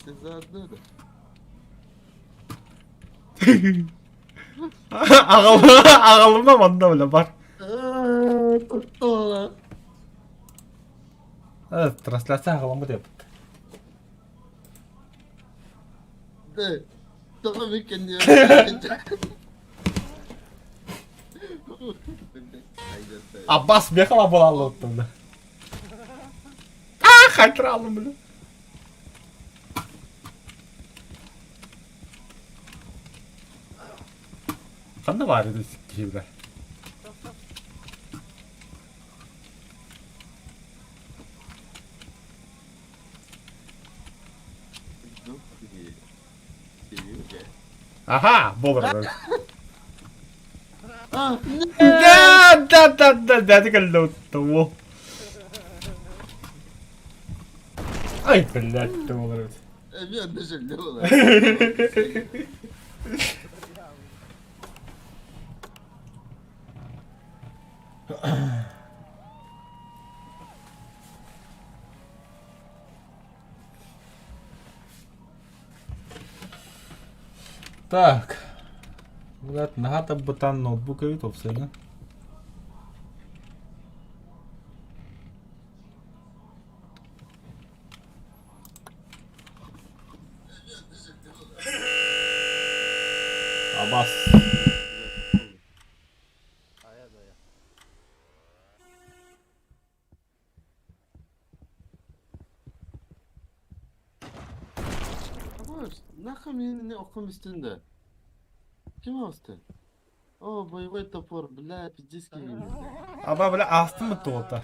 Все заодно да? Аҕалыма манна бля бар. Куттала. Трансляция аҕаламмыт диэбит. Да, тоҕо миккенниэ. Аббас мехала буолаллыбыттан да. А, хайтралым бля. Ханна баар ити киһи Аха, буолар. Да, да, да, да, дядя кэллэ того. Ай, блядь, ты буолар эбит. Эмиэ онно сөллө буолар. Так. Блядь, наһаа таббытан ноутбук эбит опсайынан. Абас. Нахуй мне оком üstünde. Kim astı? О, боевой топор, бля, пиздец киһи. Аба, бля, астым туота.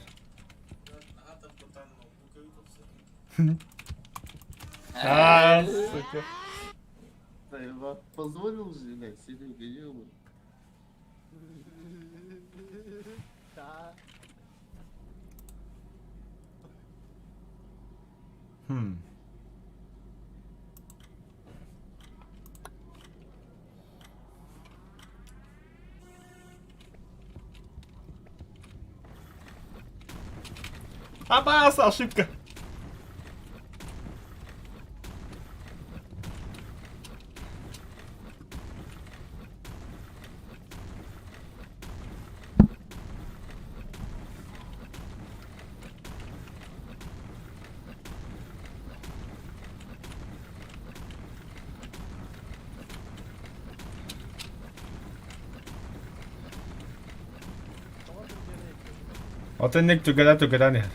А, сука. Заебал. Позволил же, блядь, Серега, ё Хм. Абас, ошибка. Оттон ник түгэнэ түгэнэн иһэр.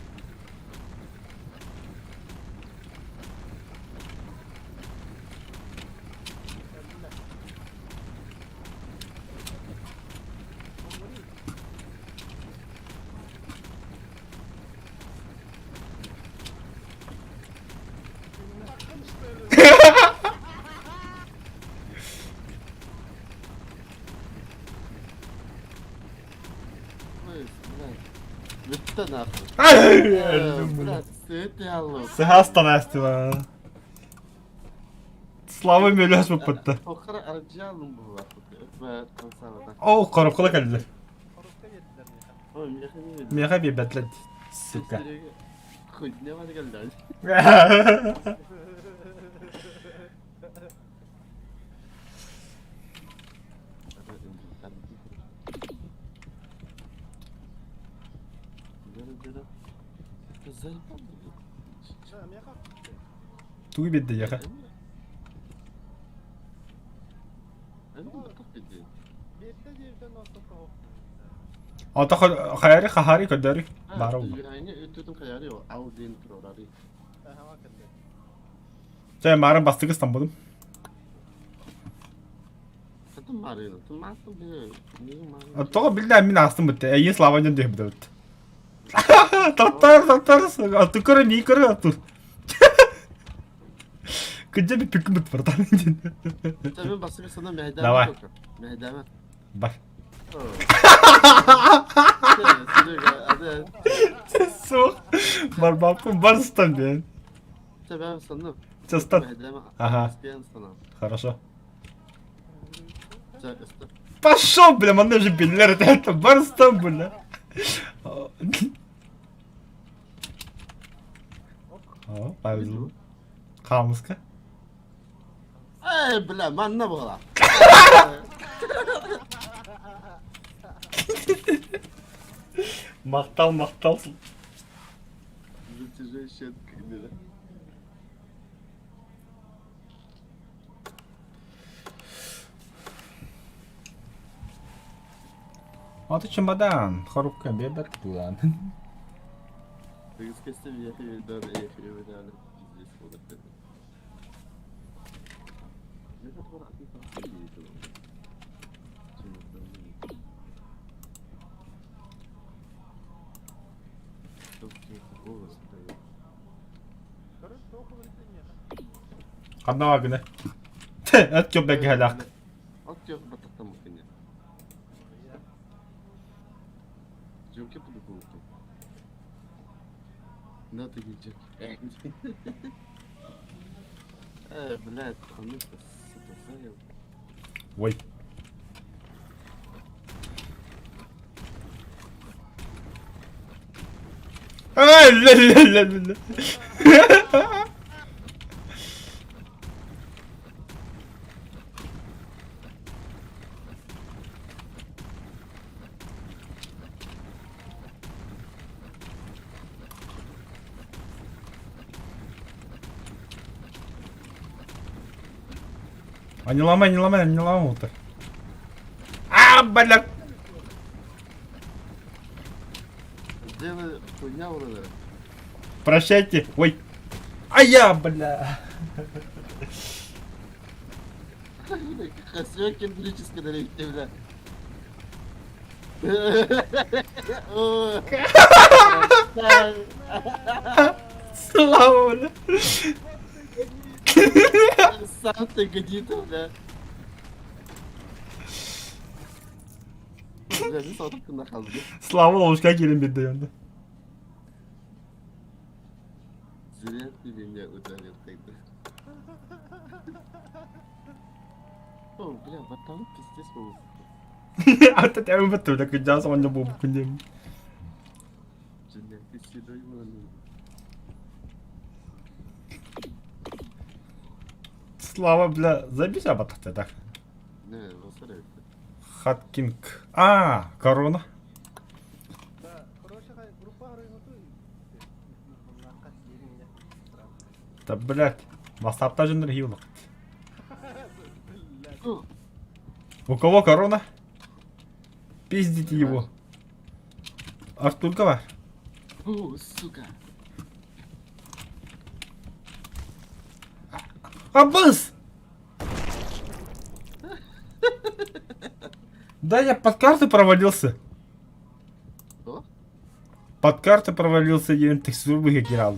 Бүттэ нахуй. Ай, Блядь, сытый Сыһаастан аастыла. Слава мөлөс буппутта. Охра арджалым була. Оо, коробкала кэллилэр. Коробка биэрдилэр миэхэ. Ой, миэхэ не Миэхэ биэрбэтлэр, сука. Хоть не бар кэллэ. Миэхэ Тугу биэрдэ яха? биэрдэ диэбитэн оттон тоҕо. Ото хайари хахари көрдөрү баар ол. Аһаҕа кэллэ. Чэ, маарын бастакы ыстаммытым. Тоҕо биллэ мин аастым бытты. Эйи Слава дьон түһүбүт эбит. Тоттор, тоттор, атту көрө, мии көрө аттур. Кыдьа бүппүккүн бут братан. Давай. Бар. Суох. Барбаппын барыстан диэн. Частан. Ага. Хорошо. Пошел, бля, манна же биллэр это барыстан, бля. О, повезло. Хаамыска. Эй, бля, манна буола. Махтал, махтал. Затяжащая когда. А ты чемодан, коробка бебер тулан. Ханна гына. Эт чөп бэкэһэлээх. Ой. Ай, ля-ля-ля-ля. А не ломай, не ломай, не ломай-то. А, бля. Делай хуйня вроде. Прощайте. Ой. А я, бля. Хасёкин кендрический дарите, бля. Слава, бля. Сам ты гнида, бля. Бля, не сотка на хазбе. Слава ловушка келин бирде yandı. Зря ты меня ударил тогда. О, бля, вот там пиздец был. Ата тәмі бітті, бля, күн жасы онда болып күндем. Бля, ты седой ман. Слава, бля, забись абатахта так. Не, восарай. Хаткинг. А, корона. Да, блядь. Васапта жындыр хилық. У кого корона? Пиздите его. Артур бар. О, сука. Абыс! Да, я под карту провалился. Что? Под карту провалился, я текстуру выиграл.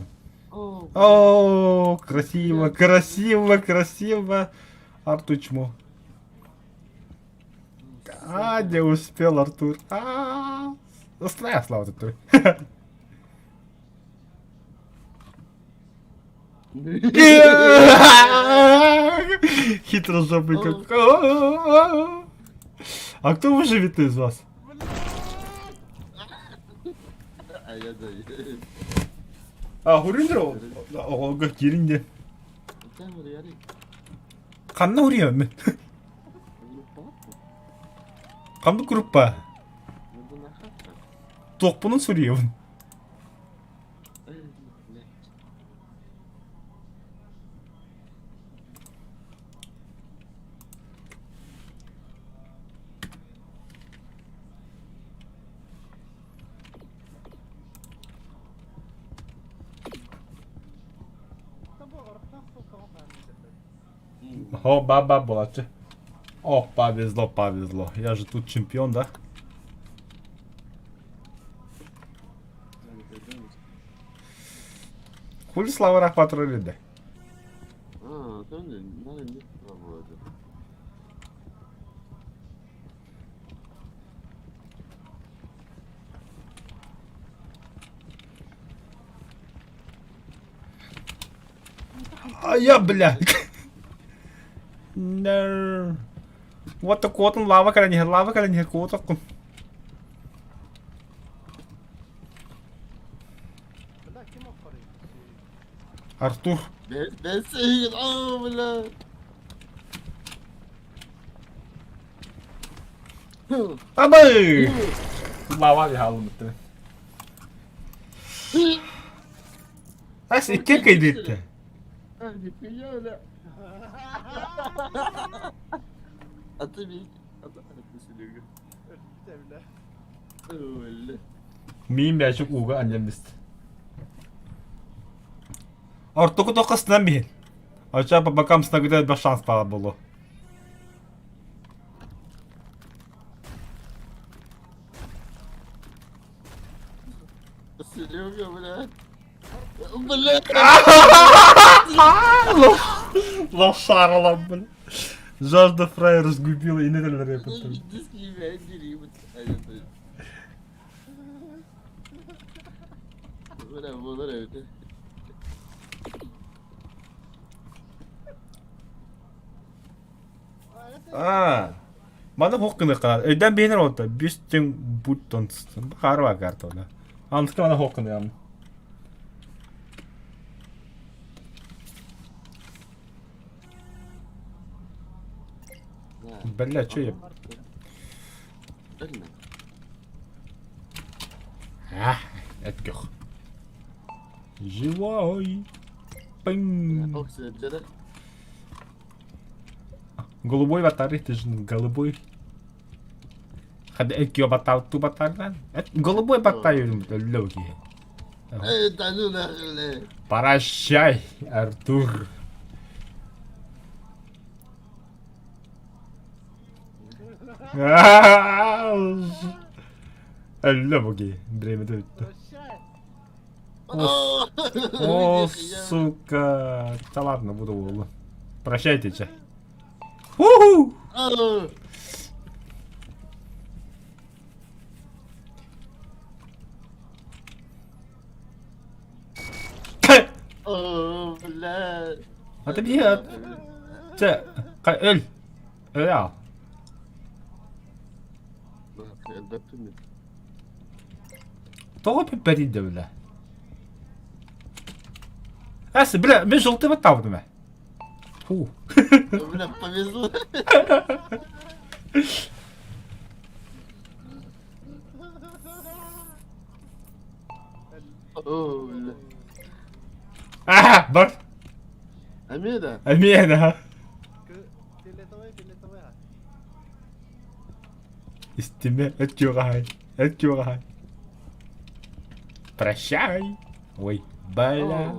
О, красиво, красиво, красиво. Артур чмо. А, не успел, Артур. А, -а, -а. Слава, Артур. Хитрожопый как. А кто выживет из вас? А я да. А, хурин Ого, киринде. Ханна хуриям. Ханна группа. Тохпунун суриябын. О, баба буолааччы. О, повезло, повезло. Я же тут чемпион, да? Хули Слава Рахматуллин да? А, надо не пробовать. А я, бля. No. What the куотун лава кэлэн лава кэлэн иһэр куотаккун. Артур. Бля. Абы! Лава хаалбыттар. Ас икки кыйдыытта. А ты бей. А ты Серега. Өллө. Миин бэчик ууга анньан бист. Ортоку тоққасынан биһин. Оча по бокам снагыда элбэх шанс баар буолуо. Серега, блядь. Блядь. Лошаралам, блин. Жажда фраер разгубила и не Аа. Маны хук гыныхха. Өйдөн биһинер олта. Бүс түн буттон Харва картона. Антыка мана хук гыныам. Бля, чё я... А, это көх. Живой. Пынь. Голубой батарей, ты же голубой. Хада эккио батал ту батардан. Голубой батарей лёгкий. Прощай, Артур. Өллө буги, время бүттү. О, сука. Да ладно, буду уолу. Прощайте, че. Уху! О, бля. А ты бьет. Че, өл. Өл ал. Тоҕо бүппэтий да бile? Эс, бля, мен желтый баттаабытым ээ. Фу. Бля, повезло. О, бля. Аа, бар. Эмиэ да? Эмиэ да. Истимэ, өт күөҕэ өт күөҕэ Прощай. Ой, бля.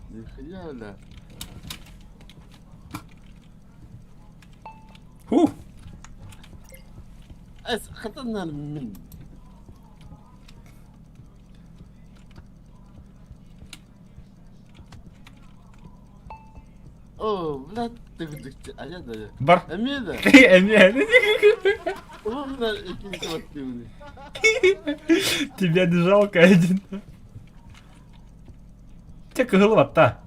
Нихуя, бля. Фу. Эс, хатаннар мин. О, блядь, ты айа да. Бар. Эмиэ да? Эмиэ. Бля, иккини баттыыбын. Тебя не жалко один. Те кыһыл батта.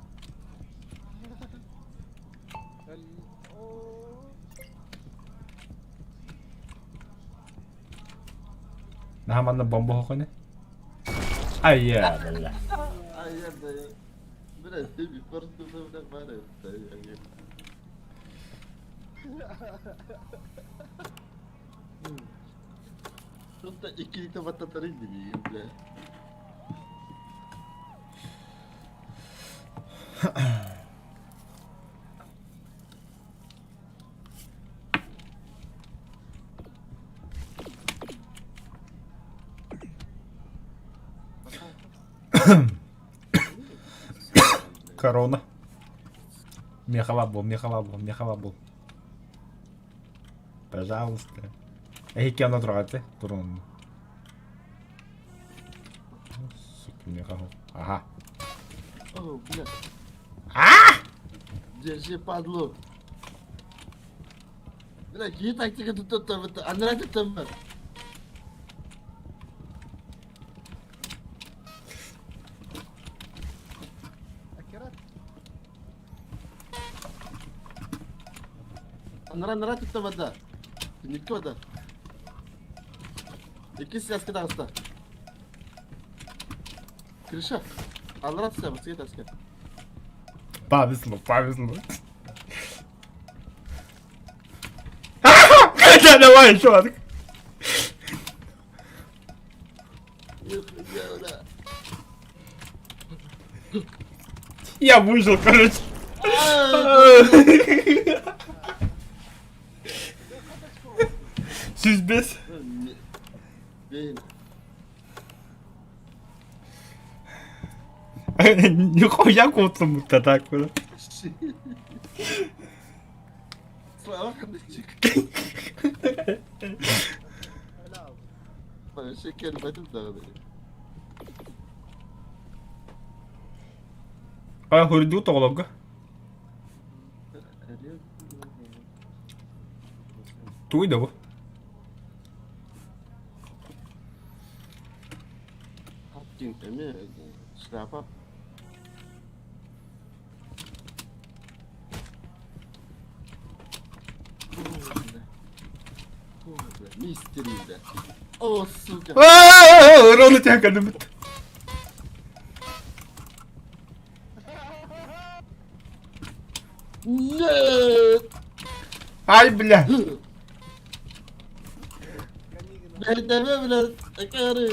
Наһаа манна бомба хохоне. Айя, бля. Айа да. Бля, ты просто бля, бара. Тут иккиликте баттатарын дибиин, бля. Корона. Мехала был, мехала был, мехала был. Пожалуйста. Эһикки онно тураҕа турун. Сука, меха. Ага. О, бля. А! Держи, падлу. Бля, киһи тактика туттар анараа туттар. Анараа анараа туттар да. Түннүккэ да. Иккис связка таҕыста. Крыша. Аллара түстэ, быстрее таска. Повезло, повезло. Да, давай еще раз. Я выжил, короче. Сүзбес. Нихуя куттаммыта так бля. А, хөрдүү тоҕолорго. Тугуй да бу? Шляпа. Мистери, бля. О, сука. Ровно тебя кадымыт. Нет! Ай, бля. Бэрдэбэ, бля, акары.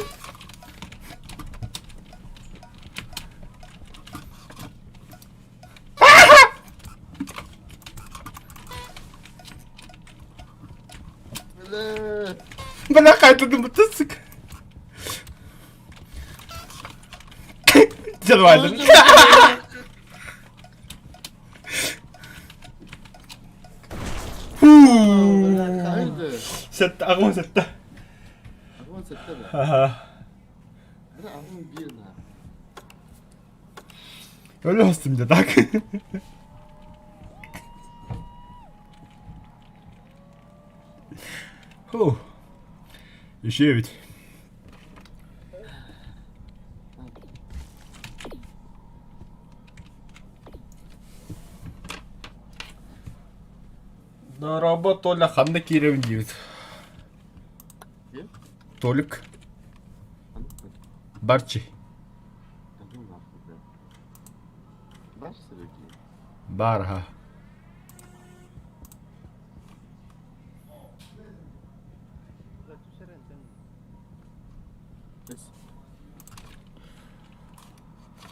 Бля. Бля, хайдадым сука. Дьэ, Хайда. Сэттэ, аҕыс сэттэ. Аҕыс сэттэ да. Аха. Бля, аҕыс биир на. Өлө хостум дьэ так. Фу. Еще ведь. Дорообо, Толя, ханна киирэбин диибит. Толик. Барчи. Бар, ха.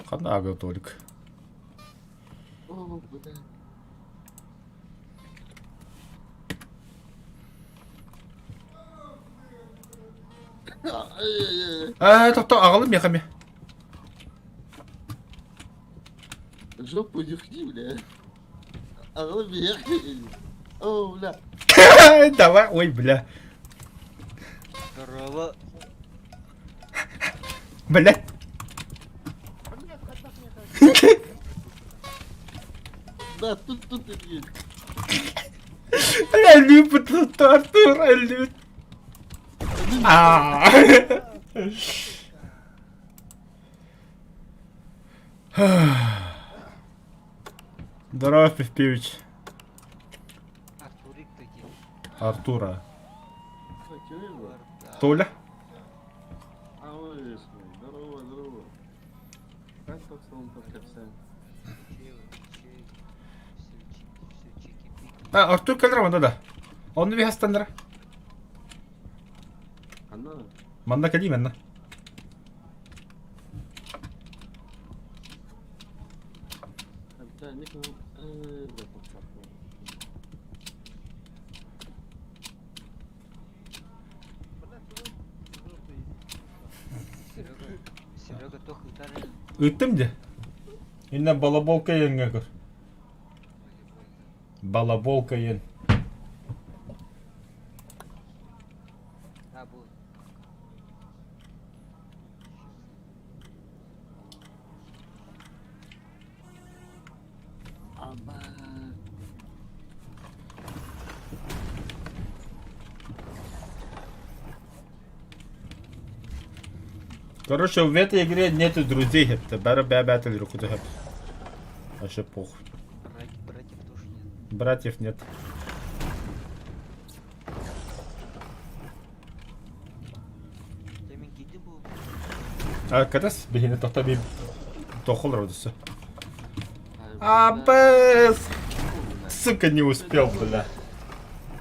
Ханна ага Толик. Ээ, тохто аҕалым миэхэ эмиэ. Жопу нюхни, бля. Аҕалым миэхэ. О, бля. Давай, ой, бля. Здорово. Блядь. Да, тут, тут есть. Бля, любит Артур, любит. А. Здорово, Пивпивич. Артурик таки. Артура. Толя? Здорово, здорово. Как А, Артур кэлэр манна да. Онну биһастаннара. Манна кэлии манна. Серега, Серега туох ыытар Ыыттым дии. Инна балаболка иэҥҥэ көр. Балаболка иэн. А, бу. Короче, в этой игре нету друзей, это бары бэбэтел рукуду хэп. Вообще похуй. Братьев тоже нет. Братьев нет. А кадас бихини тохта би тохол родился. А, бэс! Сука, не успел, бля.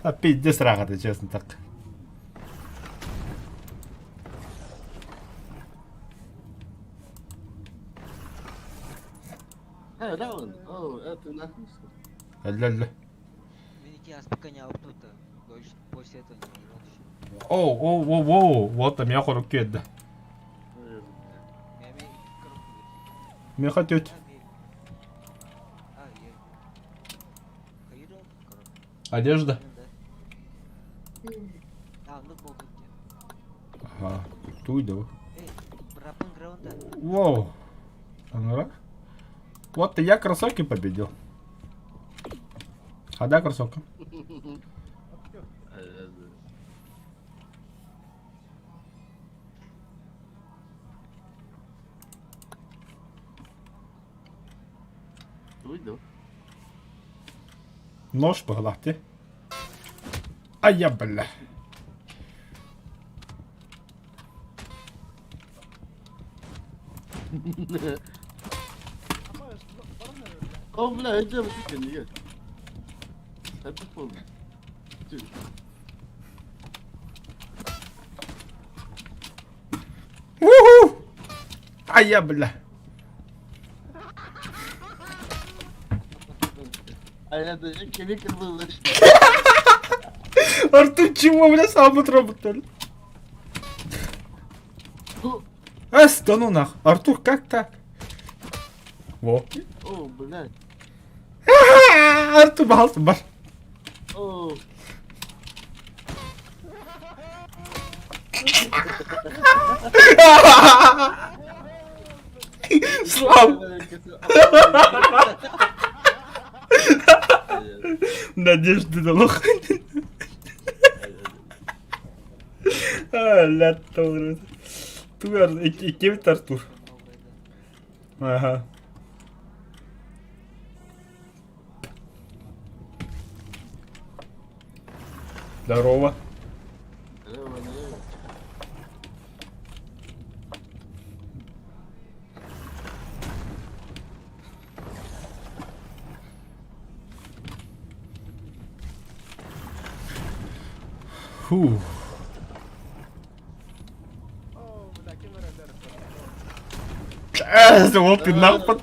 А пиздец рахата, честно так. Hey, that one. Oh, это нахуй. Өллө-өллө. Миники аспаканя тут дольше после этого не играл еще. Оу, оу, оу, оу, вот там я хорук киэрдэ. Мен коробку бердим. Меха тетя. А, я. Хайрал коробку. Одежда. Да. А, ну бог Ага, туй да. Эй, брапан граунда. Воу. А ну Вот и я кроссовки победил. А да, кроссовка. Туй да. Нож по головке. А я, бля. О, бля, я тебе не Это поздно. Уху! А я, бля. А я даже кемик был. Артур, чего, бля, сам отработал? Эс, да ну нах. Артур, как так? Во. О, блядь. Артур, бал, бар. О. Слав. Надежды на лох. А, ля, Тур, иккибит Артур. Новая, да. Ага. Здорово. Здорово, здорово. Фу. О, бля, кем эрэллэр. Вот ты нахуй.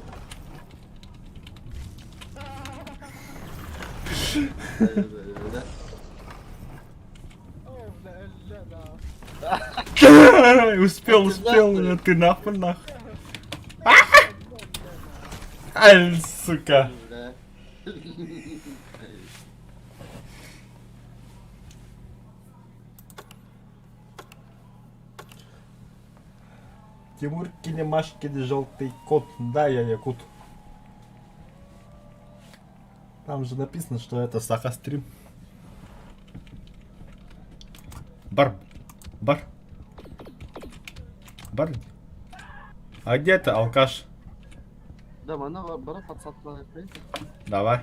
О, бля, өллө, да. Успел, успел, ты нахуй, нахуй. Ай, сука. Бля. Тимур Кинемашкин желтый кот. Да, я якут. Там же написано, что это Саха стрим. Бар. Бар. Бар. А где ты, алкаш? Да, мана бара подсатла. Давай.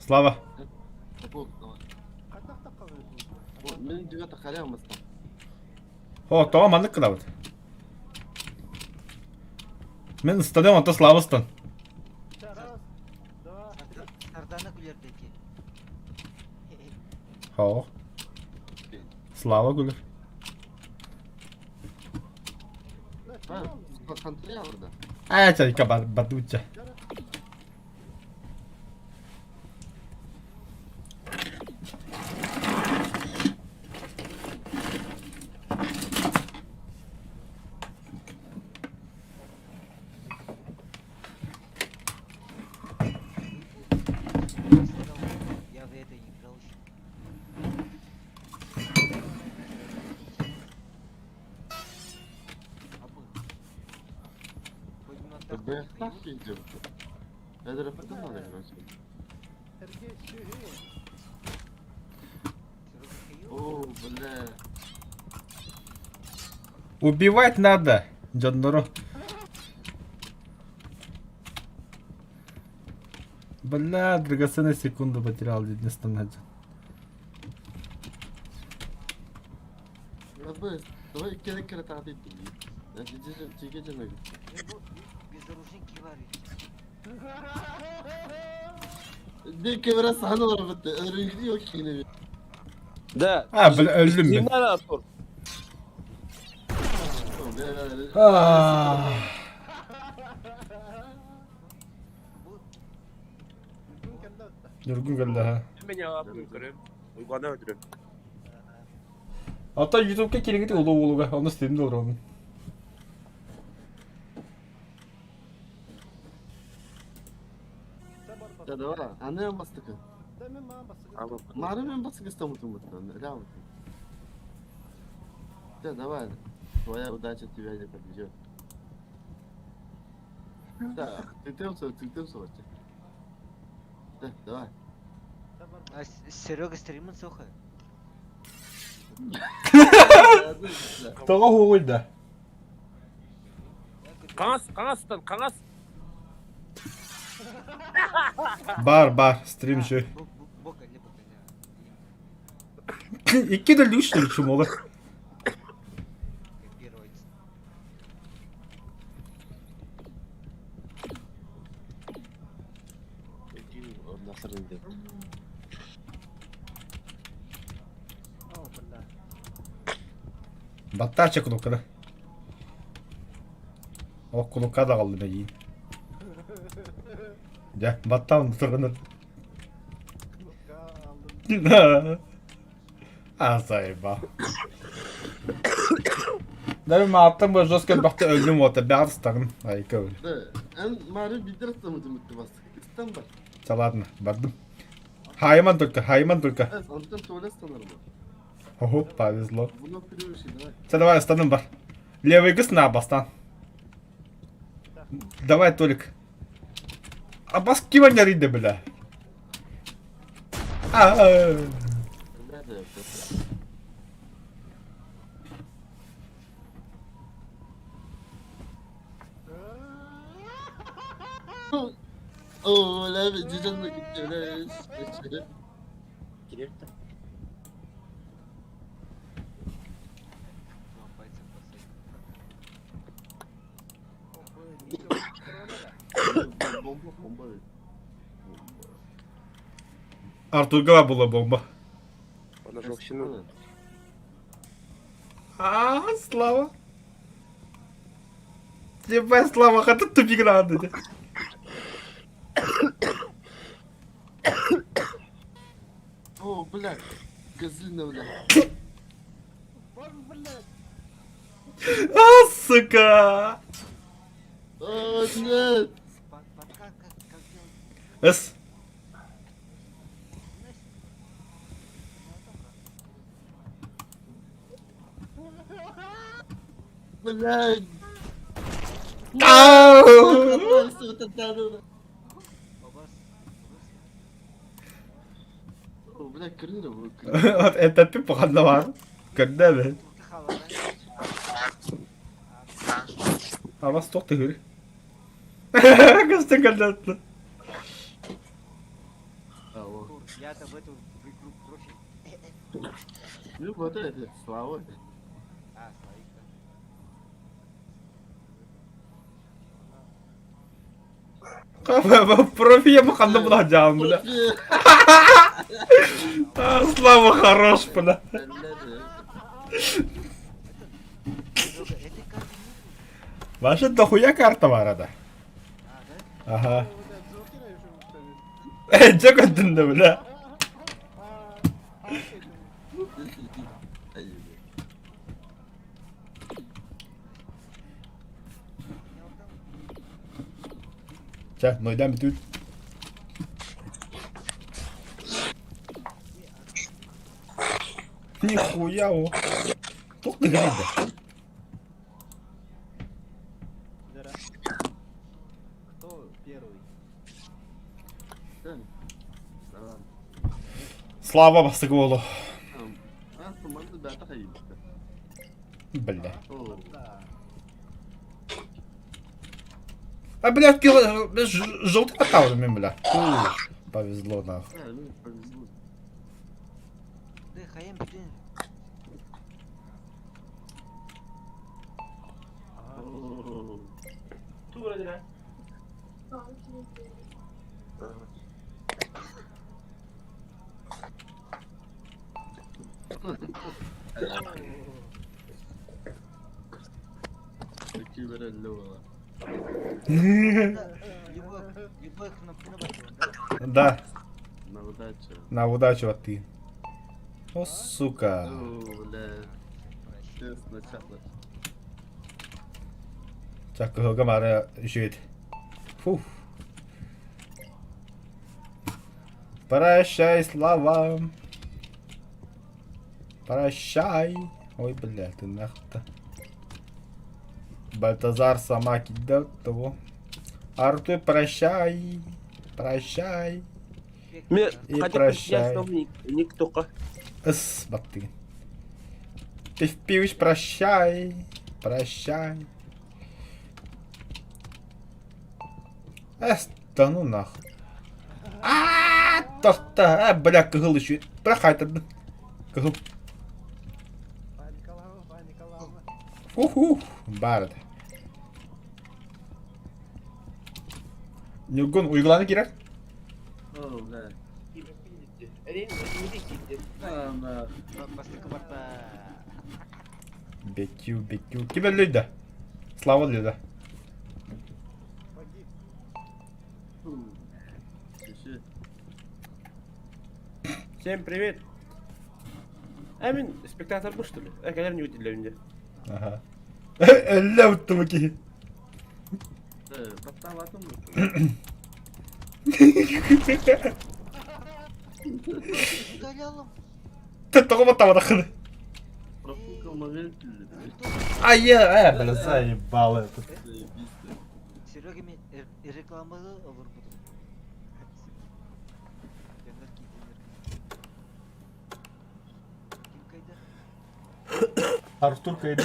Слава. Мен девята халям О, то маннык кынабыт. Мен стадион ата Славастан. Раз, два, Сардана күлердеки. О. Слава күлэр. А, чайка бар бадуча. Я в это не играл еще. Абы. Хоть на так Б Сергей, Сергей. О, бля. Убивать надо, Джаннору. Бля, драгоценную секунду потерял, не стонать. Давай керек керек тағды. Тиге жана. Безоружный киварит. Дикки бира саһан олорбут. Өрүһү yok yine. Да. А, бля, öldüm ben. Kimler Artur? Ah. Ньургун кэллэ ха. Мен яғаппын көрем. Уйгана өтүрем. Ата ютубка кириҥит улуу уолуга, онно стримде олоробун. Да, давай. Аны бастыкы. Мары мен бастык истамутум Да, давай. Твоя удача тебя не подведет. Да, ты темся, ты темся вообще. Да, давай. А Серега стримит сухо? Тоҕо уһугуй да? Қаңас, қаңастан, қаңас. Бар, бар, стрим еще. Бока, не бока, не. Икки да үш да үчүм олар. Копировать. Баттаача кнопкада. О, кнопка да қалды мен Дьэ, баттаан тұрғаныр. А, заеба. Даже маттан bu жестко бакты өлдүм вот, бәрістагын. Айка өл. Да, эн мары бидер истамутум бастык. Истам бар. Да ладно, бардым. Хайман только, Хайман только. Эс, Антон туалет станар Ого, повезло. Бұны плюши, давай. Все, давай, останым бар. Левый гыс на бастан. Давай, Толик. А бас кива не риде, бля. А, Да, да, О, бля, жижан кетті, бля. Кирепті. Два пальца посадить. Бомба, бомба. Артурга была бомба. Она жовчину. А, Слава. Ебать, Слава, хата тупик надо. О, бля, козлина, бля. А, сука. О, нет. Пока как делать? С. Бля. Ау! О, бля, крыра, Вот это ты похадновар. Когда бе? А вас тох ты Костя когда Я-то в эту в игру профи. Ну, вот это, Слава. А, Славик. Профи я маханна була жам, бля. А, Слава хорош, бля. Серега, этой карты нет? Ваша дохуя карта бар ада. А, да? Ага. Çok öldün de бля. Ча, нойдан бүтүт. Нихуя о. Тух ты грибе. Кто первый? Слава бастык болу. Бля. А, блядь, желтый потал мен, бля. Повезло, нахуй. Да, хаем, блин. Любой, любой кнопку набатывал, да? Да, На удачу. на удачу от ты. О, сука. О, бля. Все сначала. Так, гамара жить. Фух. Прощай, слава. Прощай. Ой, бля, ты нахуй-то. Бальтазар сама кидал того. Артур, прощай. Прощай. Мен И прощай. Ник тоқа. Ыс, баттыгын. Ты впивыш, прощай. Прощай. Эс, да ну нахуй. А, тохта, а, бля, кыһыл еще. Бля, хайтардын. Кыһыл. Уху, барды. Ньургун уйгуланы кирер. О, бля. А, на. Бастакы барда. Бекю, бекю. Ким өллөй да? Слава өллөй да? Фу. Еще. Всем привет. А мин спектатор бу что ли? А кэлэр не удивлен Аха. Өллө уттубу киһи. Баттаабатым Удалялым. Тоҕо баттаабатаххын? Профукал момент. Ай, бля, заебал этот. Заебись. Серега мен рекламаны олорбутум. Дьоннор киидилэр. Ким кайда? Артур кайда?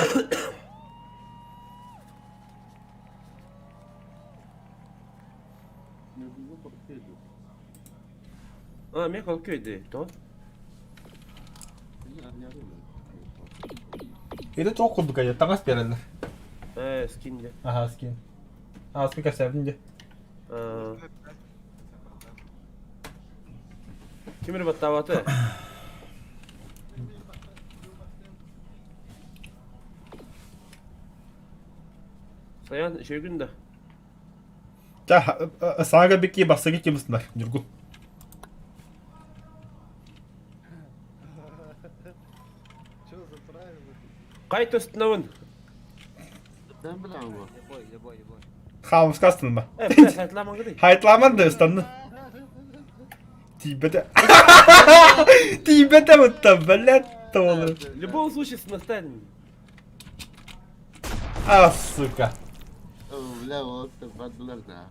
А, мен қалып көйді. То? Это тоқ курдук айда, таҥас биэрэллэр. Э, скин де. Аха, скин. А, скин кэпсээбитин дии. Ким эрэ баттаабаты? Саян, үчүгүн да. Ча, саага бикки бастыгы кимсынар, Ньургун. Кай төстүнабын? Любой, любой, любой. Хаамыска астынма. Э, бля, хайытламаҥҥытый. Хайытламан да ыстанны. Тиийбэтэ. Тиийбэтэ бутта, блядь, толы. В любом случае, сынахтан. А, сука. Бля, вот бардылар да.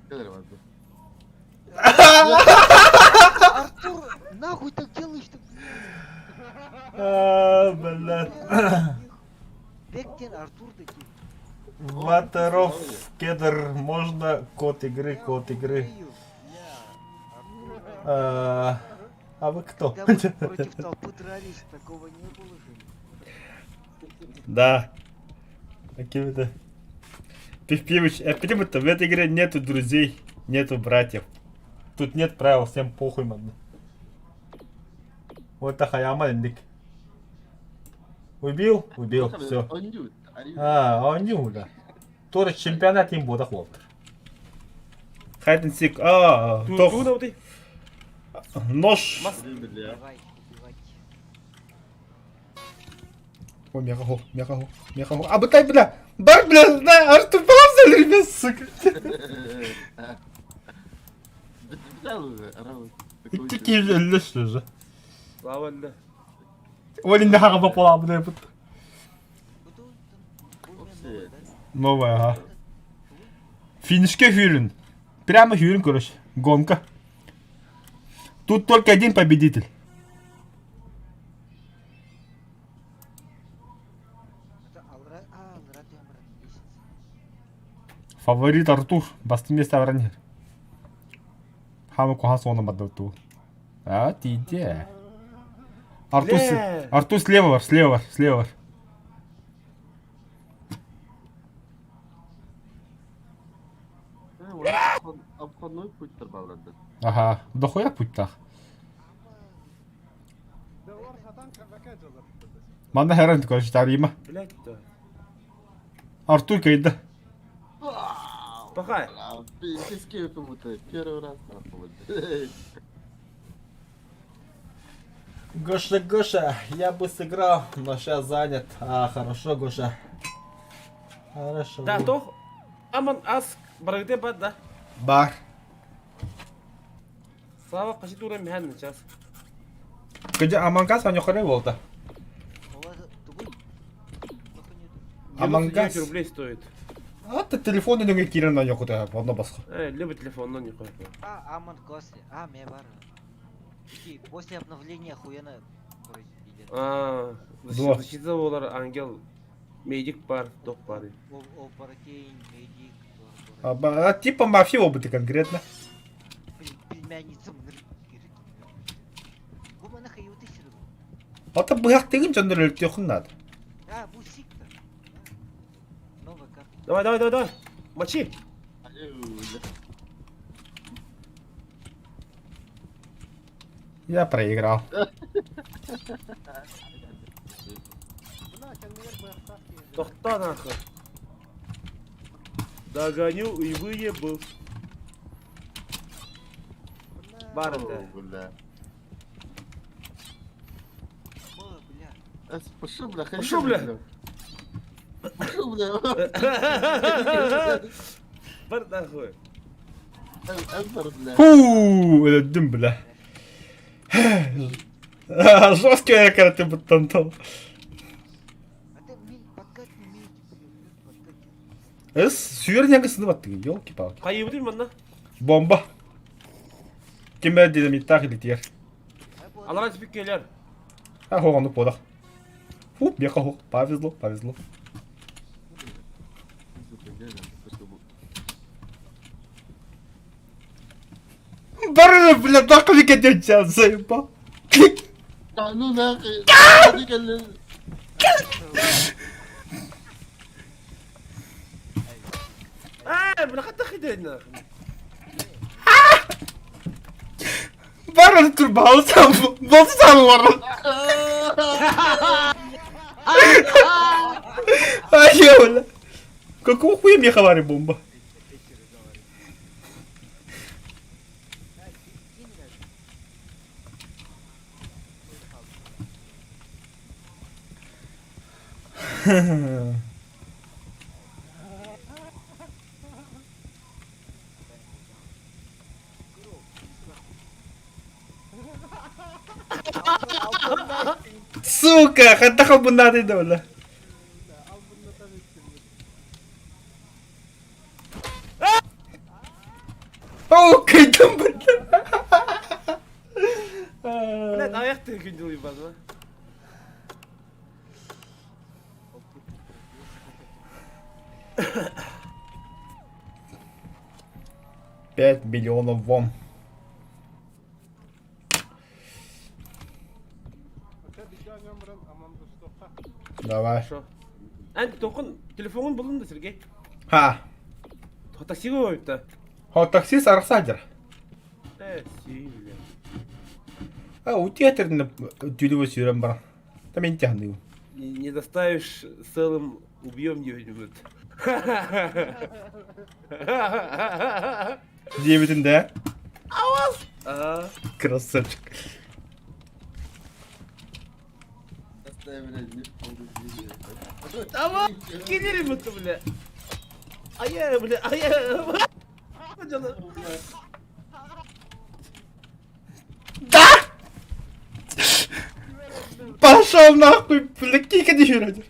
Кэлэр барды. Артур, нахуй так делаешь-то? А, блядь. Бектен Артур такие. Ватеров, кедр, можно код игры, код игры. А, а вы кто? Когда мы против толпы дрались, такого не было же. Да. Какими-то. Пивпивыч, а почему-то в этой игре нету друзей, нету братьев. Тут нет правил, всем похуй, мадна. Вот тахаяма индик. Убил? Убил, все. А, онньуу да. Тоже чемпионат им буолах буолтар. Hide and seek. А, тох. Нож. Давай, убивать. Ой, мягого, мягого, мягого. А бытай, бля! Бар, бля, на, аж ты пауза, сука. Икки өллөс же. Слава да. Олин хаҕа буолаабыт бут. Новая, ага. Финишке Хюрин. Прямо Хюрин, короче. Гонка. Тут только один победитель. Фаворит Артур. Басты место Авранир. Хамы кухан соны бадды А, тиде. Артур, Артур слева бар, слева бар, слева бар. Обходной путь балларды. Ага, дохуя путь-тах. Манна херен, короче, тарима. Блять, да. Артур кайда. Пахай. Пиздец, как будто первый раз нахуй. Гоша, Гоша, я бы сыграл, но сейчас занят. А, хорошо, Гоша. Хорошо. Да, тох. Аман ас барыгды бар да. Бар. Слава қажет уран механин сейчас. Кыдя Амангас аньохары болта. Амангас. рублей стоит. А ты телефон нөҥө киирэн аньохута, онно басха. Э, либо телефон, но не хуй. А, Амон классный. А, мне бар. Ики, после обновления охуенно, короче, идет. А, Дуо. защита болар ангел. Медик бар, док бар. Оборотень, медик, тор, тор. А, типа мафия опыты конкретно. Племянница Бу мана хайуты сиру. Ата быһах тегин дьоннор өлтүөхүн надо. А, бу сикта. Новая карта. Давай, давай, давай, давай. Мочи. Я проиграл. Тохта нахуй. Догоню и выебу. Бар это. Бля. О, бля. Пошел, бля, Пошел, бля. Пошел, бля. Бар нахуй. Эмбер, бля. Фу, өлдүм бля. Жесткий карате буттан А ты ми подкат не умеете, блин, подкат. Эс, сүйер сыны баттыгы, елки-палки. Хайыбы манна. Бомба. Кимер динамиттах илитиер. Алара типик келер. А хоғанды подах. Фу, бека хох. Повезло, повезло. Бары, бля, так ли кетен заебал. Да ну нахуй. А, бля, хатта хиден. Бары тур балсам, балсам бар. Ай, бля. Какого хуя мне хавари бомба? Сука, хатта хабунады да, бля. О, кайдам, бля. Блядь, аяқ күнділ ебан, а? 5 миллионов вон. Давай. Хорошо. Ән тоқын телефонын булын да Сергей. Ха. Такси қойыпты. Хо, таксист арахсадер. Э, си, бля. А, у театрны тюлевой сюрем бар. Там я не тяну. Не доставишь целым, убьем где-нибудь. Девятин, да? А, Красавчик. Давай, келер это, бля. Ая, бля, ая. Да! Пошел нахуй, бля, кика не юродер.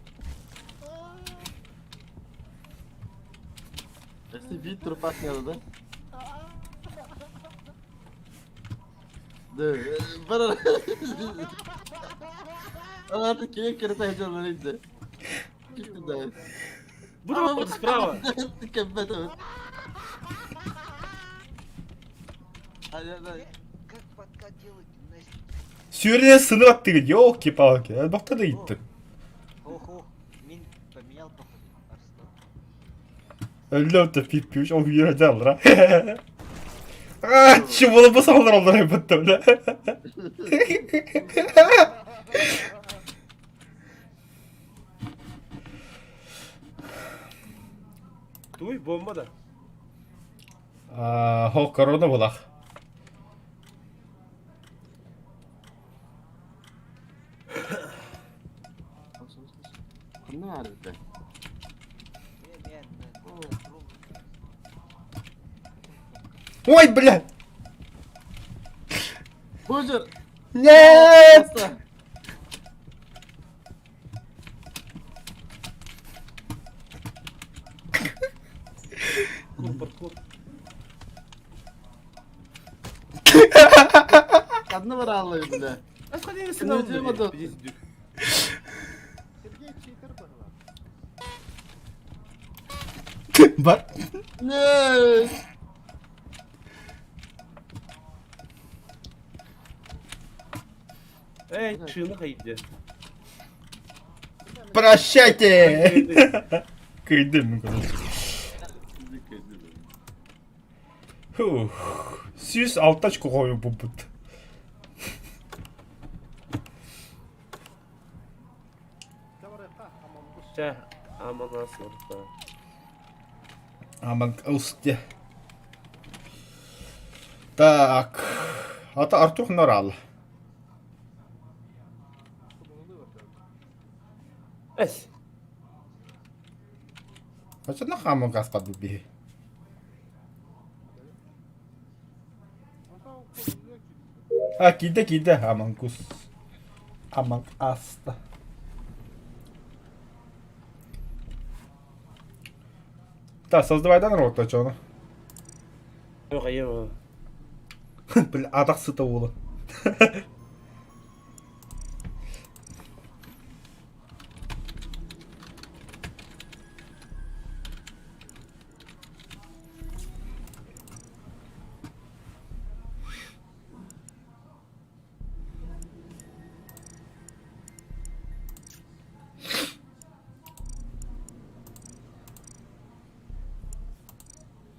Если вид трупак надо, да? Да, бара. А ты кекер сайден инде. Да. Буду справа. Кебет. Ай-ай-ай. Как подкат делать, Настя? Сюрне сыны аттыгы, елки-палки. Бакта да итти. Ох, ох, мин поменял походу. Арслан. Өллөп пиппиш, о юродер, ра. А, чего бы салдыралар бутта, бля. Туй бомба да. А, хо, корона булах. Ханна арыйда. Мен, мен, Ой, бля! Боже! Нет! Паркур, паркур. Ханна бараллы, бля. А сходи Ну, иди, вот. Сергей читер была. Бар. Нет! Эй, шины хайде. Прощайте! Кыйдым, короче. Фух. Сүүс алтач кохою буппут. Чэ, аманас орта. Аман устья. Так. Ата Артур Норал. Эс. Хачана хамон гаспад би. А, киде киде аман кус. Аман аста. Так, создавай дан рот, чоно. Yok ayı Бля, атах сыта уола.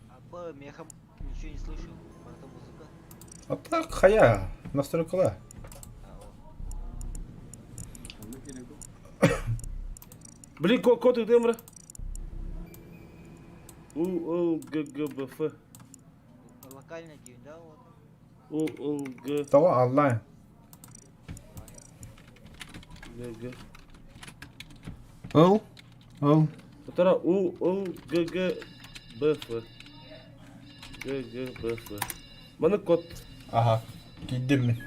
А Б, меха ничего не слышу. Это музыка. А так, хая, настройкала. А, о. Блин, код ИДМР. У, Л, Г, Г, Б, Ф. Локально день, да, вот. У, Л, Г, Того онлайн. Г, Г. Ыл. Ыл. Втора У, Л, Г, Г, Б, Ф. Г, Г, Б, Ф. Маны код. Ага, кидим мин.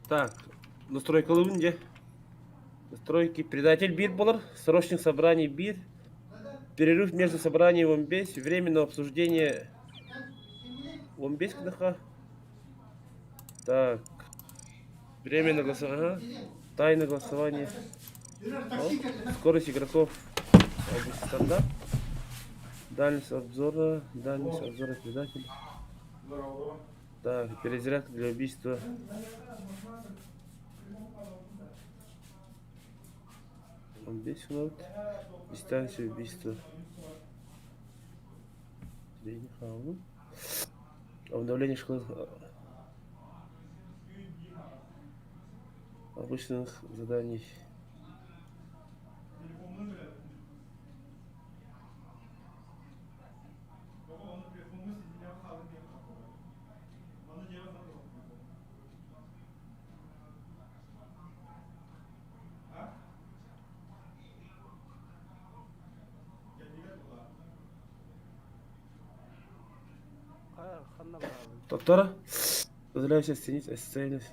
Так, настройка где? Настройки. Предатель бир болар. Срочных собраний бир. Перерыв между собранием омбес. Временное обсуждение. Омбес кнаха. Так. Время голосования. Ага. Тайна голосования. О, Скорость игроков. Область стандарт. Дальность обзора. Дальность обзора предателя. Так, перезарядка для убийства. Здесь вот дистанция убийства. Средний хаун. Обновление школы обычных заданий. Доктора, позволяю себе оценить цельность.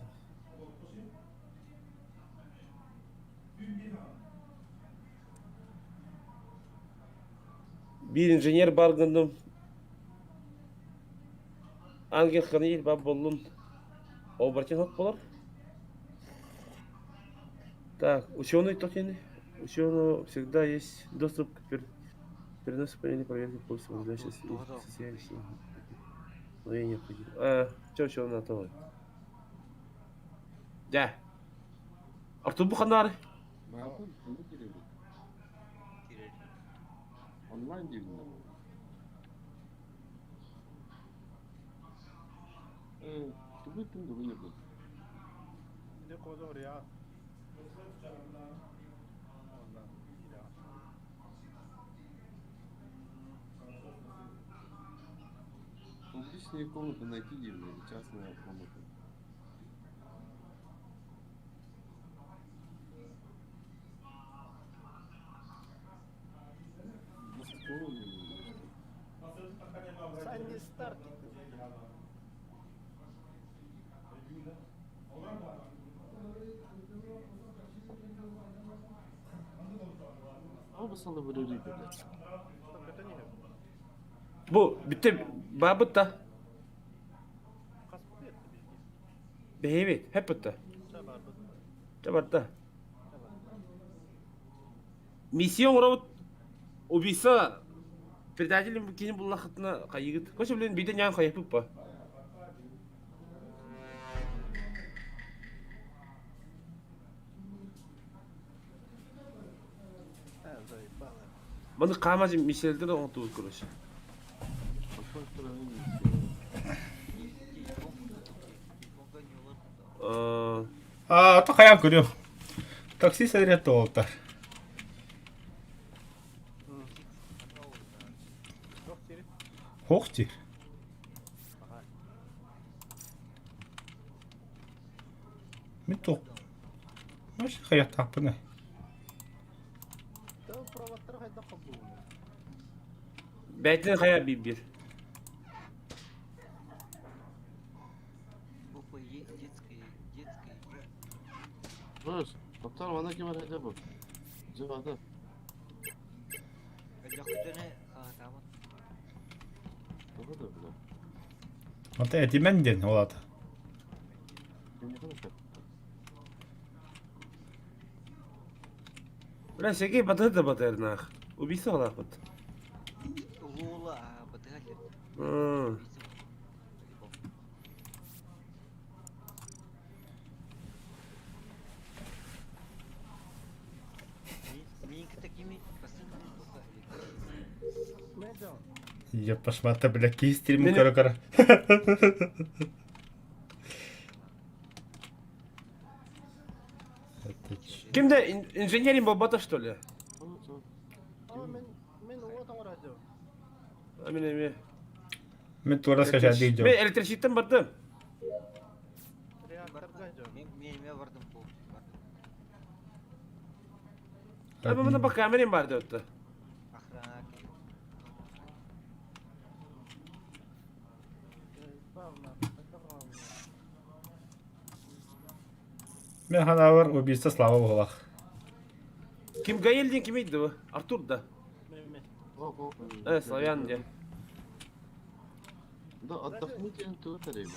Биир инженер баар гынным. Ангел хранитель баар буоллун. Оборотень хот буолар. Так, ученый токен. Ученого всегда есть доступ к переносу панели проверки пульса, позволяющий мгновение необходимо. А, чё, чё, на то. Да. Артур Буханар. Онлайн диибин да. Э, тугу ыттым тугу ньургун? Публичные комнаты найти диибин или частная комната. Санни Старк. Бу бүттэ баабыт да. Бэйэбит хэп бутта. Чэ барда. Миссия оҥоробут убийца предатель кини буллахытына хайыгыт. Короче, блин, биирдэ ньаан хайыппыт па. Маны хаама миссиялардан оҥортубут, короче. А, то хайаан көрүөм. Такси сэрэ туолта. Хох диир. Мин туох Может хайаттаахпын Бэйтин хайа биир. Буква Е, детская, детская Е. Топтор манна ким эрэ бу? Дьыбата. Өлөхтөнө хаһытаабыт. Тоҕо да бile. Ата этимэн диэн ол ата. Бля, Сергей батыр да батыр нах. Убийство лахпыт. Лула, батыр. Я пошмата, бля, кистирим кара-кара. Кимде инженерин болбата что ли? Мен эме. Мен тура скажа дейдем. Мен электричествен бардым. Мен бардым бу. Ama buna bak kamerim vardı ötte. Мен ханавар убийство Слава буолах. Ким Гаил диэн ким ыйды бу? Артур да. Э, славян диэн. Да, отдохните, тут рыба.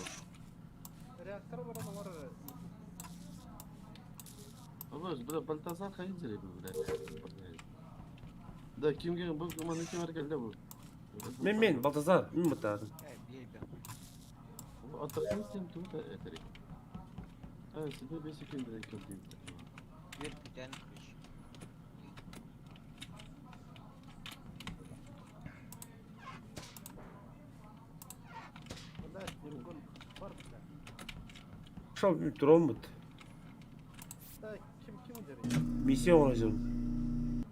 Бля, Бальтазар хайдер, бля. Да, кимге бу маны ким эргелде бу? Мен мен Балтазар, мен бутадым. Отдохните, тут это. А, себе 5 секунд кем Шол турон бут. Миссия оңожум.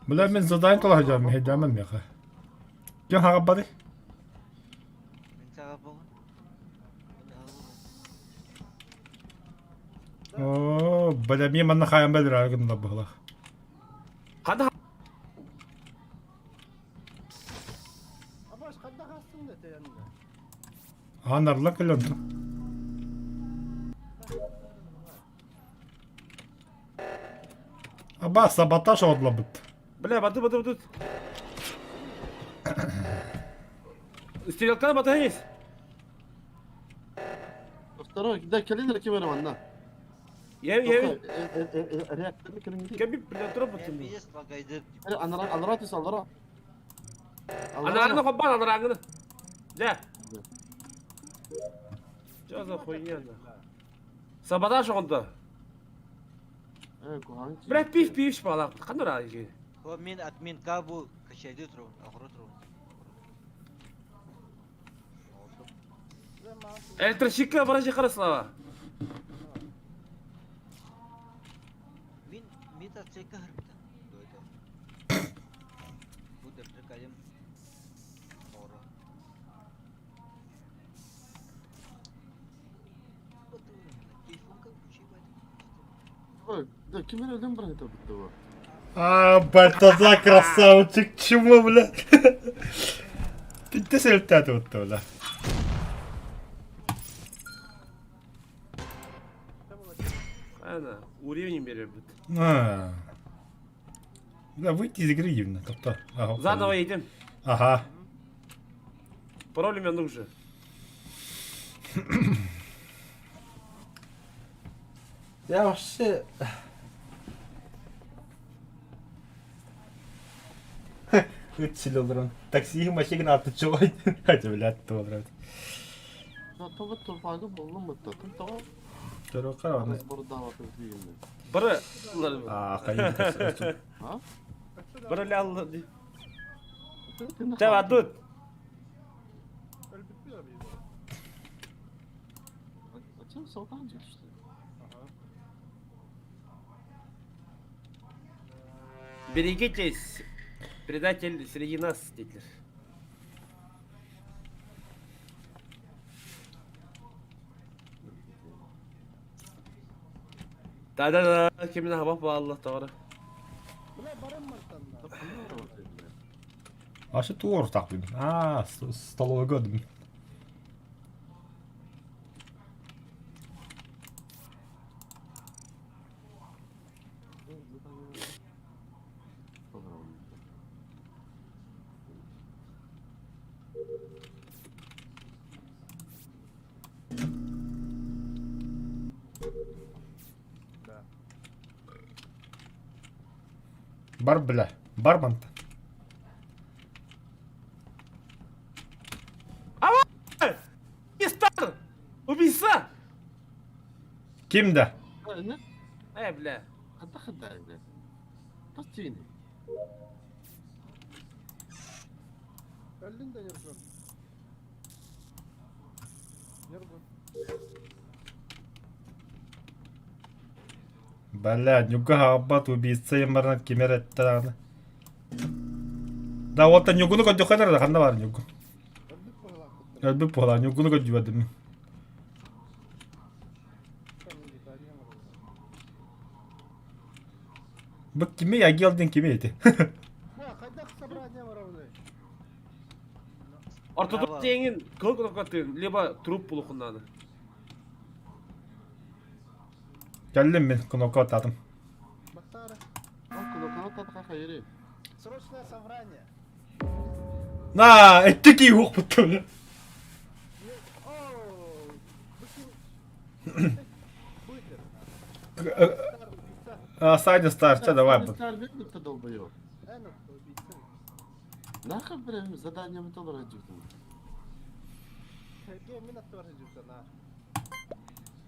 Бля, мен задание кылажам, хедамын меха. Кем хагабады? О, бля, мен манна хаям бәдір аргын да бұғылақ. Хада Анарла көлөм. Аба, саботаж одлабыт. Бля, баты баты баты. Стрелка баты есть. Второй, да, календер кем манна. Я я Реактор кем Кем бля троп баты. Анара анара тис анара. Анараны хоббан анараңны. Да. Что за хуйня? Саботаж онда. Э, куһаҕан Бля, пив пивш балак. Ханна ра О, мин админка бу качайды турабын, оҕура турабын. Электрощикка баражы кара Слава. Мин мин отсекка хырбыта. Дойду. Бу дөптөр калим. Оҕура. Ой, да ким эрэ өлөн баран этэ бу. А, Бальтазар красавчик, чего, бля? Ты сельтят вот то, бля. Ана, уровень беребит. А. Да, выйти из игры именно, тобто. Ага, Заново едем. Ага. Пароль у меня нужен. Я вообще... Үтсил олорон. Такси машина аты чугай. Хотя, блядь, то брат. Да, то вот турбага буллум это. Тым то Төрө разбордава тыгын. Бары А, конечно. А? Бары лялла. Ты Ча адут. А чем солтан что ли? Берегитесь. Предатель среди нас, Гитлер. Да-да-да, кимин хабах ба Allah тавара. А что ты ор так, блин? А, столовый год. блин. Бар, бля. Барман. Не стар! Убийца! Ким да? Не, Э, бля. хада хада, бля. Постини. Өлдүн да Ньургун. Ньургун. Бля, нюга аббат убийца ямарнат кимер эттараны. Да, вот нюгуну көдү да ханна бар нюгу. Өлбүт быһыылаах Өлбүт буола нюгуну көдү Бу кими я гелдин кими эти? Хайдах собрание барабыный? Ортодок теңин кыл кнопкатын, либо труп булухуннаны. Келдим мен кнопка атадым. Баттара. Срочное собрание. На, этти ки хук бутты бля. О, быки. Бытер. Стар убийца. А, Саня стар, ча давай. Стар ты долбоёб. Эн убийца. Нахуй, бля, задание мы тоже раджутым. Ге мин аттар жүптен, а.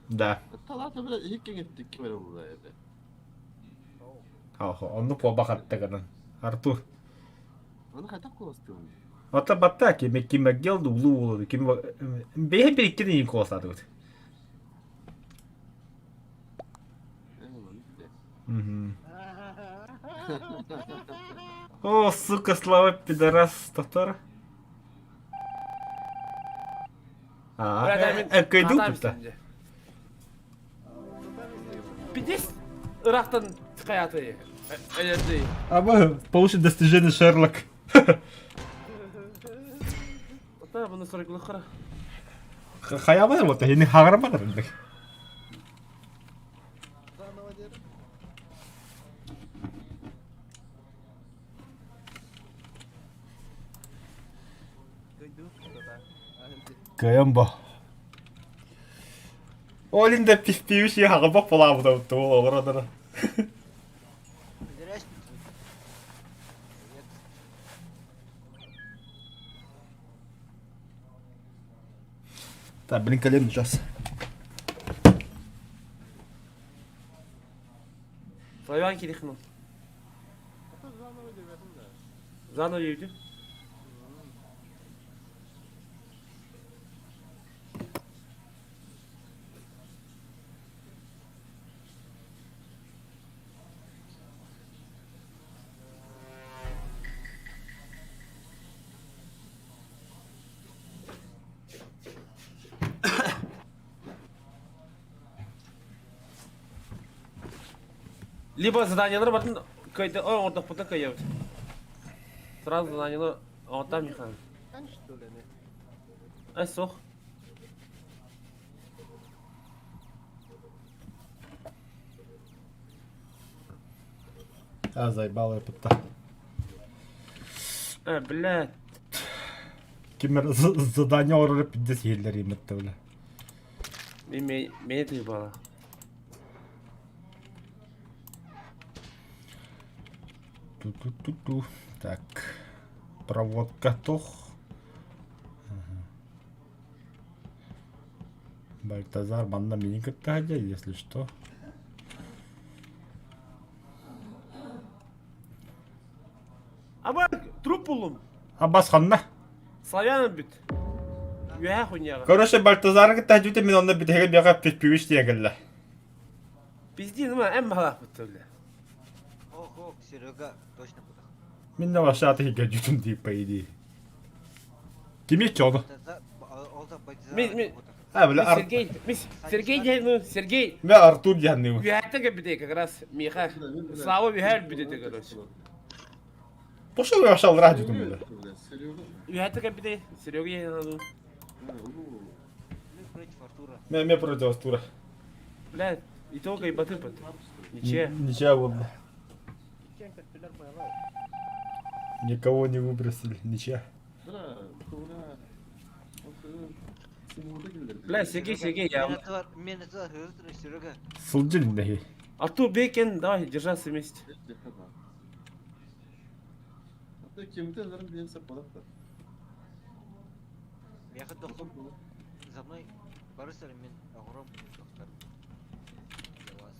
Да. Талата, бля, хиккен этти кимер бу бля. Ахо, онну по бахатты гынан. Артур. Оны хайда колосты он. Ата батта кими кими гелди улу улу кими бейhe bir iki din kolosады вот. Угу. О, сука, Слава, пидорас, татар. А, кайду тут. Пидес Ирактан каяты. Элерди. А мы получим достижение Шерлок. Ата буну сорок хара. Хаябар вот, я не хагармадыр. Заново дер. Каямба. Олин да пив пивши хагаба полабы да вот олар Өлөрөс Так, блин, колено сейчас. Славян кирихнул. Это заново девятым, да. Заново едем. Либо заданиелары батын кыйды, ой, оҥордохпутун кыйабыт. Сразу заданиелары оҥортам Михаил. Эн что ли, не? Ай, суох. А, заебал я пытта. Э, блядь. Кимер задание оҥорор пиздец иһиллэр иимэтте бля. Мен мени тыйбала. Ту-ту-ту-ту. Так. Проводка тух. Бальтазар манна мини кытта если что. Аба, труп буллум. Абас ханна. Славян бүт. Үөһэ хуйняҕа. Короче, Бальтазары кытта дьүтэ мин онно бүтэһигэр биэҕэ пиппивич диэн кэллэ. Пиздин ма эн баҕалаахпыт бля. Ох, ох, Серега, точно путах. Мин да вообще аты иһигэр дьүтүм дии по идее. Кими чону? Ол да Бальтазар Мин- путах. А, бля, Мин Ар... Сергей, мин Сергей диэн, ну, Сергей Мен Артур диэн үөһэттэн кэлбитэ как раз Миха. Слава үөһэ өлбүт этэ короче. Пошел я вообще алраа дьүтүм бля. Серега. Үөһэттэн кэлбитэ Серега диэн ну. Мы против Артура. Мен мен против Артура. Бля, итога и баты бат. Ниче. Ничего было. Иккиэн көттүлэр быһалар. Никого не выбросили, ничья. Бля, Бля, Сергей, Сергей, я. Мен это Серега. Сылдьын нэһи. Артур Бекен, давай держаться вместе. Я хотел за мной барысар мен огром доктор. Для вас.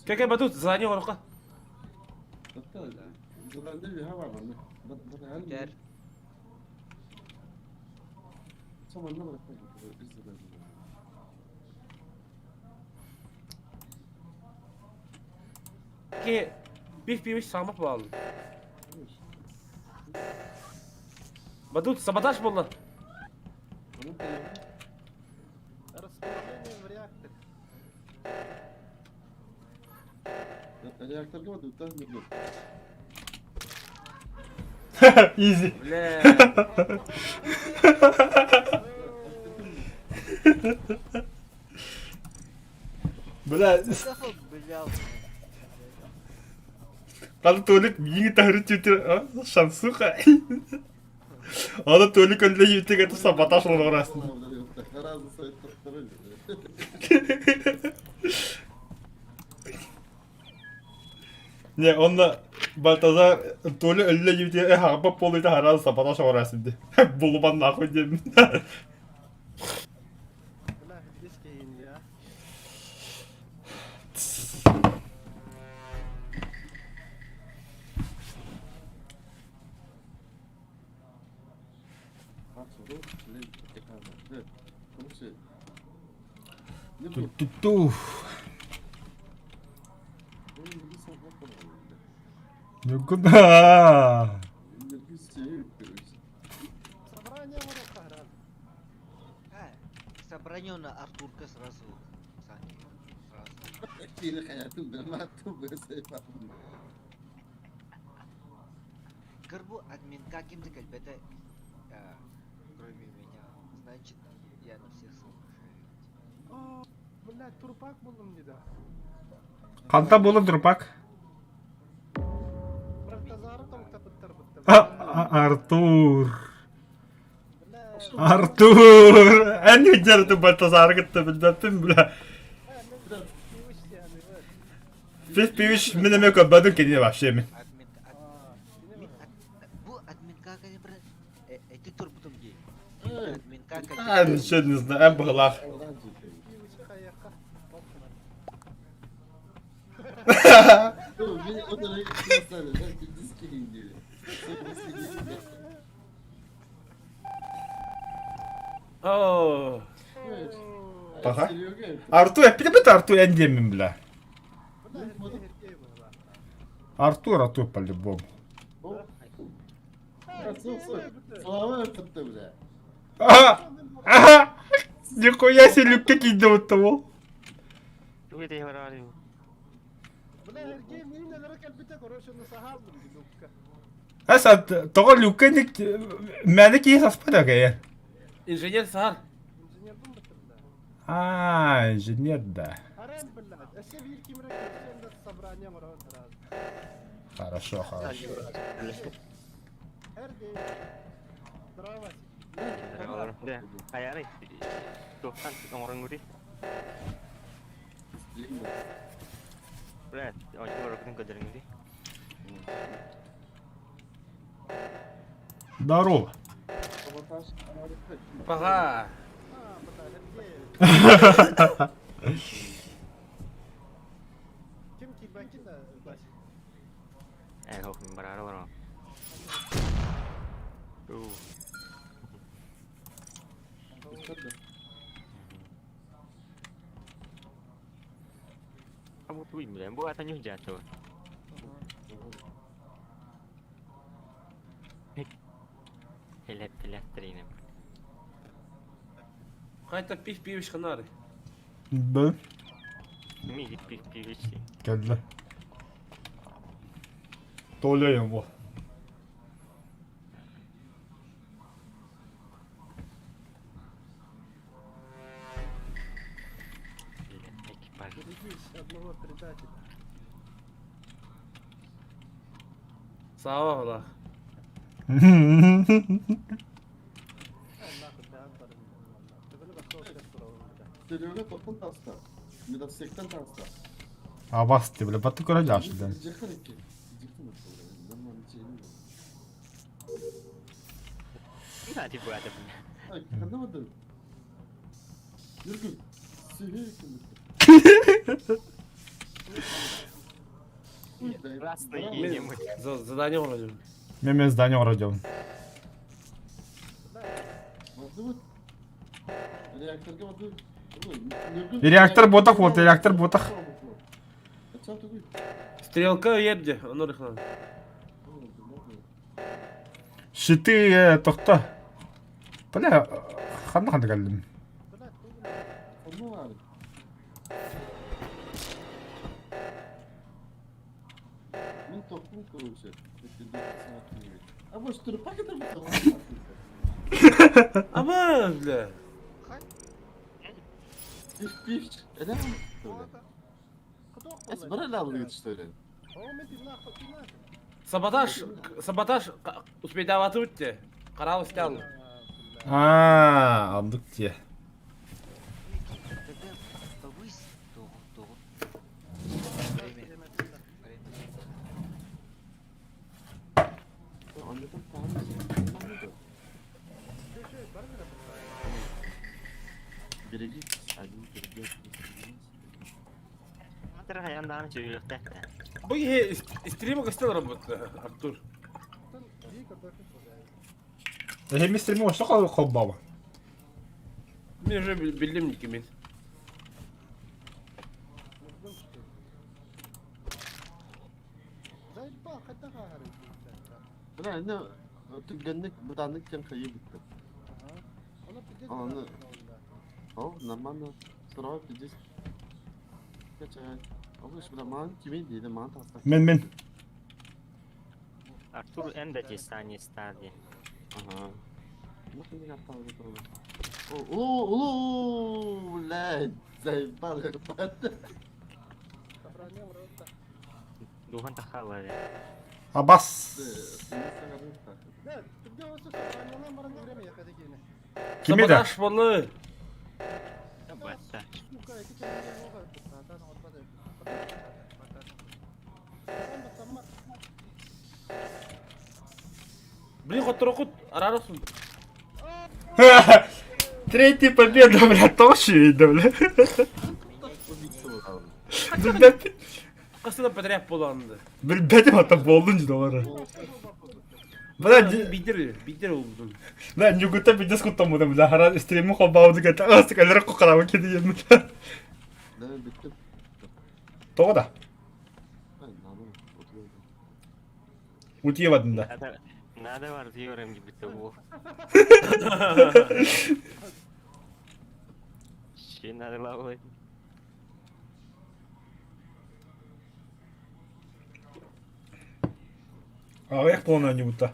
Кәкә батут, задание орука. Дәр. Ки биф пивиш самак bağlı. Батут, саботаж болды. Расположение в реакторе. Реакторга батут, Изи. Бля. Бля, Бля. Правда, Толик миги тахры тютер, шансуха. Аны Толик өллө ютек это саботаж олорасың. Не, онна Бальтазар Толя өллө ютек хаба полыта харан саботаж олорасың ди. Булубан нахуй дем. Бля, здесь кейин я. Ту-ту-ту. Ну куда? Собрание воро харан. А, собрание на Артурка сразу. Саня. Сразу. Горбу админка кем-то кальбета, кроме меня. Значит, я на всех соглашаюсь. О, блядь, турпак булдум диде. Канта болын трупак. Бальтазары там тапыттар бытты. Артур. Бля, Артур. Эн видерді Бальтазар кытты билбеппин бля. мен пивиш yani, evet. Пив пивиш мен эме көбөдүн кени вообще мен. Админка, А, админ, кини ад, бу админка калибр, эти турбутум дей. Админка. А, ничего не знаю, быһылаах. О, Паха. Артур, эппитэ Артур эн диэммин бля. Артур, Артур по-любому. Ага! Ага! Нихуя себе люкка киирдэ будто ол. Аса тоҕо люкка мээнэ киһи саспат акайа. Инженер саар. А, инженер да. Хорошо, хорошо. Хайарый, туохтан оҥороҥҥутуй? Блядь, оонньуу көрдөрүҥҥүтүй? Здорово. Паха. Ээ, хоп, мин бараары олоробун. Бу ата ньуһдьаатыга. Элэттэлэхтэринэ. Хайта пив пивиш ханары. Б. Ми пив пивиш. Кэллэ. Толя его. Экипаж. Одного предателя. Сава бала. Серега тохтон таста. Медовсектен таста. Абас бля, баты көрө жашыдан. Задание вроде. Мен здание вроде. Реактор ботах вот, реактор ботах. Стрелка ерде, оно рыхлан. Щиты тохта. Бля, ханна ханна кэллим. Ама, бля. Саботаж, саботаж, успейдаваты өтте. Қарал істе А, алдык те. Бу стрима костел работает, Артур. Эми стриме ошто кол баба. Мен уже билдим мен. Мен мен. Артур эн да десани стади. Ага. О, блядь, заебал, Духан тахала. Абас. Кими да? Саботаж болы. Батта. Блин, хотторокут, араросун. Третья победа, бля, тоже видно, бля. Билбэт, Хас да подряд буоланды. билбэтим ата буоллун дьэ бары. Бля, Бидер, бидер olдун. бля, ньугута бидес куттаммытым, бля, хара стримы холбаабыты кэтэ, астык элэрэ кукарабы кедием. Ne bitti. Тоҕо да? Ben anlamadım. Oturuyorum. Утиевадын да. Надо, надо var diyorum gibi tavuğu. Şey надо лавлать. Аҕыйах буолан ньугута.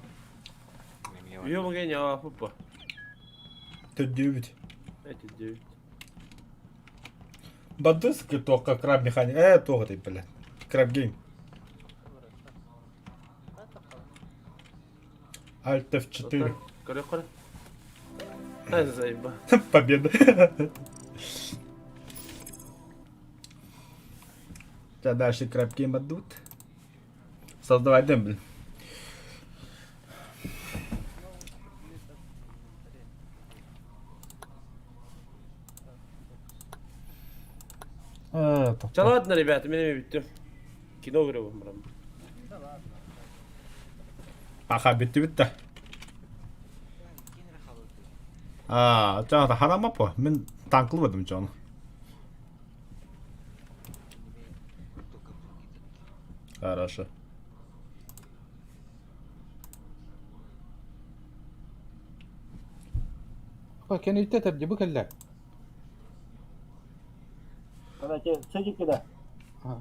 Үйө мген я папа. Төддүүбүт. Эти девять. Бадыс тоққа краб механик. Э, тоға деп бля. Краб гейм. Alt F4. Көрө көрө. Ай заеба. Победа. Да, дальше краб гейм отдут. Создавай дембель. Э, Ча ладно, ребята, мен эми бүттүм. Кино көрөм барам. Аха, бітті бітті. А, жаңағы харам апа. Мен танклы бедім жоны. Хорошо. Кенитте тәбди бу кэллэ. Короче, садик куда? Ага.